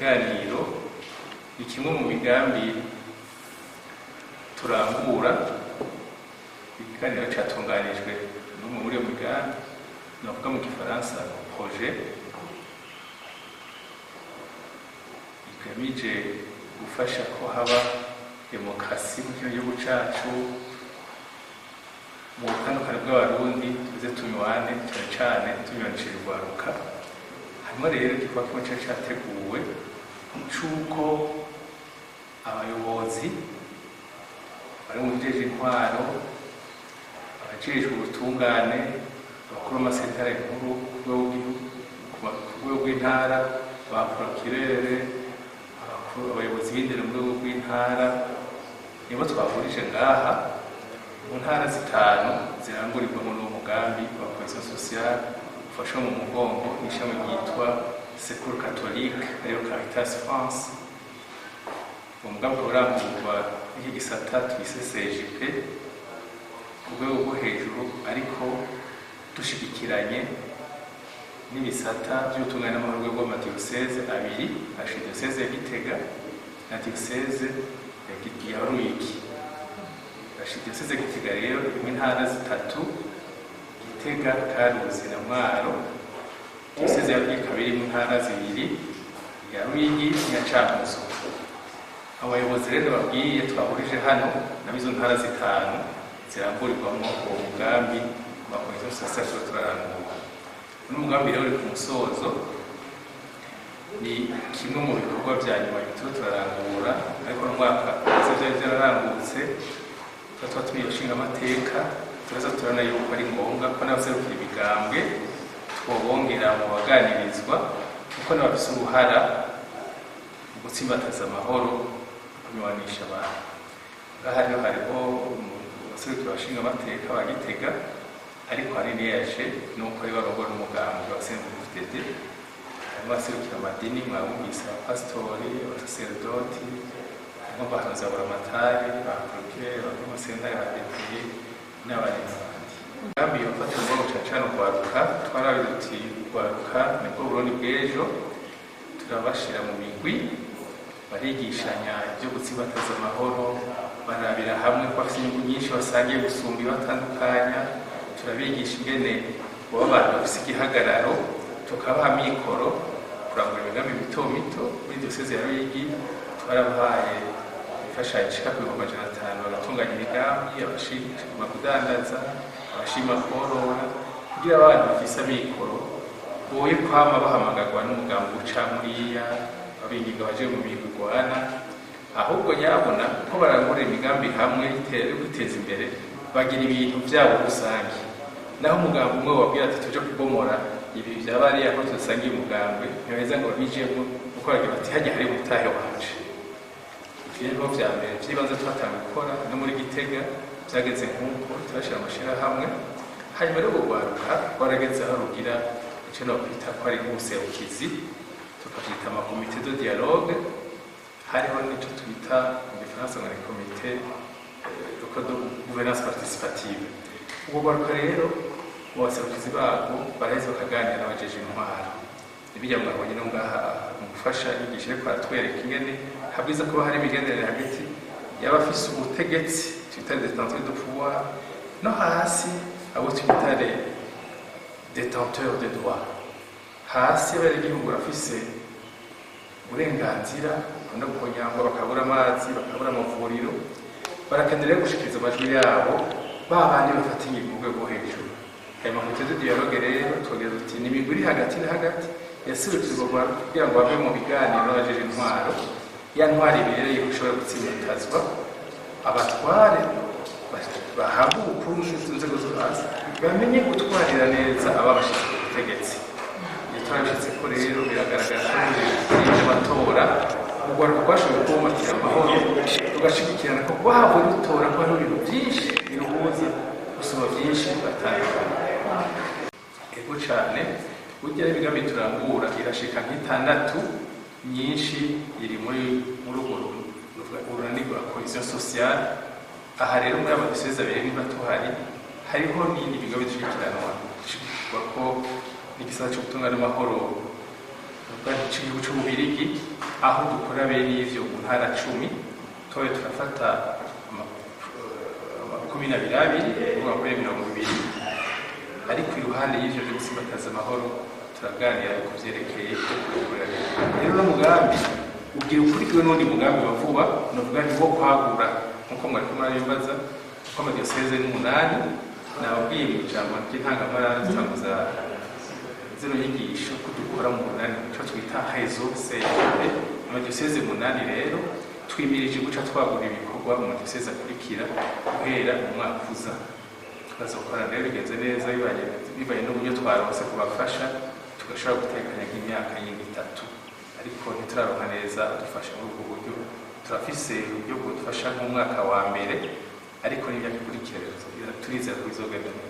Kiganiro ni kimwe mu migambi turangura. Ikiganiro cyatunganijwe n'umwe muri iyo migambi, navuga mu Gifaransa projet igamije gufasha ko haba demokarasi mu kino gihugu cacu, mu butandukane bw'Abarundi tuze tunywane, cyane cyane tunywanishije urwaruka. Harimo rero igikorwa kimwe cari categuwe c'uko abayobozi bari mu bijeje intwaro, abajejwe ubutungane, abakuru b'amasentare nkuru ku rwego rw'intara, ba procureur, abayobozi b'indero mu rwego rw'intara, nibo twahurije ngaha mu ntara zitanu zirangurirwamo n'uwo mugambi wa cohésion sociale, ufashwe mu mugongo n'ishami ryitwa Secours Catholique, ariyo Caritas France. Uwo mugambi ukaba urangurwa n'iki gisata twise CGP ku rwego rwo hejuru, ariko dushigikiranye n'ibisata by'ubutungane n'amahoro rwego rw'amadiyoseze abiri, archidiyoseze ya Gitega na diyoseze ya Ruyigi. Archidiyoseze ya Gitega rero irimo intara zitatu: Gitega, Karusi na Mwaro. Diyoseze ya Ruyigi ikaba irimo intara zibiri, ya Ruyigi n'iya Cankuzo. Abayobozi rero babwiye twahurije hano nabo izo ntara zitanu ziramburirwamo uwo mugambi wa cohésion sociale tuba turarangura. Uno mugambi rero uri ku musozo, ni kimwe mu bikorwa vya nyuma tuba turarangura, ariko n'umwaka uza vyari vyararangutse. Tuba twatumiye abashingamateka, turaza turabona yuko ari ngombwa ko n'abaserukira imigambwe twobongera mu baganirizwa, kuko nabo bafise uruhara mu gutsimbataza amahoro no kunywanisha abantu. Ngaha rero hariho abaserukira abashingamateka ba Gitega, ariko hanini yaje nuko ari barongora n'umugambi wa CNDD-FDD. Harimo abaserukira amadini, mwabumvise, abapasitori, abasaserdoti, harimo abahanuzi, ba buramatari, ba procureur, ba sentare, ba DPE n'abandi n'abandi. Umugambi wafata umugongo cane cane urwaruka. Twarabize uti urwaruka nibwo Burundi bw'ejo. Turabashira mu migwi, barigishanya ibyo gutsimbataza amahoro, barabira hamwe ko bafite inyungu nyinshi basangiye gusumba ibatandukanya. Turabigisha ingene baba abantu bafise igihagararo, tukabaha mikoro kurangura imigambi mito mito. Muri diyoseze ya Ruyigi twarabahaye imfashanyo ishika ku 500,000, bagatunganya imigambi: abashima kudandaza, abashima korora, kugira abantu bafise amikoro boye kwama bahamagarwa n'umugambi uca muriya babinginga baje mu migwi igwana, ahubwo nyabona ko barangurira imigambi hamwe yo kwiteza imbere, bagira ibintu vyabo rusange. Naho umugambi umwe wabwira ati tuje kubomora ibi vyaba ari aho tusangiye umugambwe, ntibaheza ngo babijemwo, kuko bagira bati hajya hari umutahe wanje. Ivyo rero vya mbere vy'ibanze twatanga gukora. No muri Gitega vyageze nk'uko turashira amashirahamwe. Hanyuma rero urwaruka rwarageze aho rugira ico nokwita ko ari nk'ubuserukizi, tukavyita ama comité de dialogue. Hariho n'ico twita mu Gifaransa ngo ni comité de gouvernance participative. Ubwo rwaruka rero mu baserukizi barwo baraheza bakaganira n'abajeje intwaro. Ibijya mwabonye no ngaha mu gufasha inyigisho, ariko aratwereka ingene habwiza kuba hari imigenderanire hagati y'abafise ubutegetsi twita détenteurs de pouvoir no hasi abo twita les détenteurs de droit. Hasi abenegihugu barafise uburenganzira bakunda guhonyangwa, bakabura amazi, bakabura amavuriro, barakenera rero gushikiriza amajwi yabo ba bandi bafata ingingo mu rwego rwo hejuru. Ayo ma comité de dialogue rero twongera tuti ni imigwi iri hagati na hagati yasubikirwa kugira ngo bave mu biganiro n'abajeje intwaro, ya ntwaro ibereye ishobora gutsimbatazwa, abatware bahabwa ubukuru n'inzego zo hasi bamenye gutwarira neza ababashize ku butegetsi. Iyo turabishitse ko rero biragaragara ko muri by'amatora urwaruka rwashoboye kubumbatira amahoro, rugashigikirana, ko bahavuye rutora ko hariho ibintu byinshi biruhuza gusoma byinshi batandukanye. Ego cane, burya imigambi turangura irashika nk'itandatu, myinshi iri muri urwo urunani rwa cohésion sociale. Aha rero muri aba diyoseze abiri niba tuhari, hariho n'iyindi migambi dushigikiranwa, dushigikirwa ko n'igisata c'ubutunga n'amahoro cy'igihugu c'Ububirigi. Aho dukora bene ivyo mu ntara 10, toye turafata amakomine abiri abiri, kuvuga kuri 20. Ariko iruhande y'ivyo vyo gusimbataza amahoro, turaganira ku vyerekeye kurekurira. Rero uno mugambi ugira ukurikiwe n'undi mugambi wa vuba, novuga ni wo kwagura, nkuko mwariko murabibaza, kuko amadiyoseze ni 8. Nababwiye mu ijambo ry'intangamara dutanguza zino nyigisho ko dukora mu munani, ico twita réseau CNP, amadiyoseze 8. Rero twimirije guca twagura ibikorwa mu madiyoseze akurikira guhera mu mwaka uza. Tukazokora rero bigenze neza, bivanye n'uburyo twaronse kubafasha, tugashobora gutekanya nk'imyaka yindi 3. Ariko ntituraronka neza adufasha muri ubwo buryo. Turafise uburyo bwodufasha nk'umwaka wa mbere, ariko n'imyaka ikurikira turizera ko bizogenda neza.